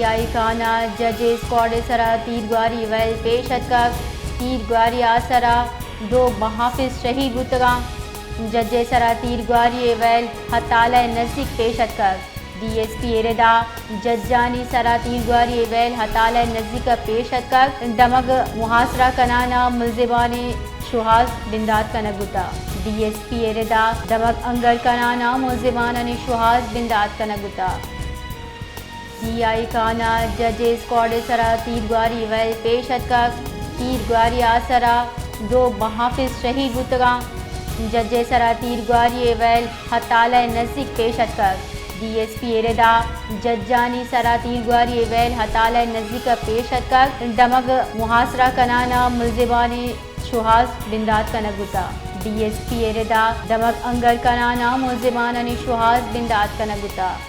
آئی خان ءَ جج ءِ اسکواڈ ءِ سرا تیرگواری ءِ ویل پیش اتکگ۔ تیرگواری ءِ آسرا دو محافظ شہید بوتگاں۔ جج ءِ سرا تیرگواری ءِ ویل ہتالہ ءِ نزیک پیش اتکگ۔ ڈی ایس پی ءِ ردا ججانی سرا تیرگواری ءِ ویل ہتالہ ءِ نزیک ءَ پیش اتکگ۔ دمگ محاصرہ کنان ءَ ملزمانی شوہاز بندات کنگ بوتگ۔ ڈی ایس پی ءِ ردا دمگ انگر کنان ءَ ملزمانانی شوہاز بندات کنگ بوتگ۔ ڈی آئی خان ءَ جج ءِ اسکواڈ ءِ سرا تیرگواری ءِ ویل پیش اتکگ۔ تیرگواری ءِ آسرا دو محافظ شہید بوتگاں۔ جج ءِ سرا تیرگواری ءِ ویل ہتالہ ءِ نزیک پیش اتکگ۔ ڈی ایس پی ءِ ردا ججانی سرا تیرگواری ءِ ویل ہتالہ ءِ نزیک ءَ پیش اتکگ۔ دمگ محاصرہ کنان ءَ ملزمانی شوہاز بندات کنگ بوتگ۔ ڈی ایس پی ءِ ردا دمگ انگر کنان ءَ ملزمانانی شوہاز بندات کنگ بوتگ۔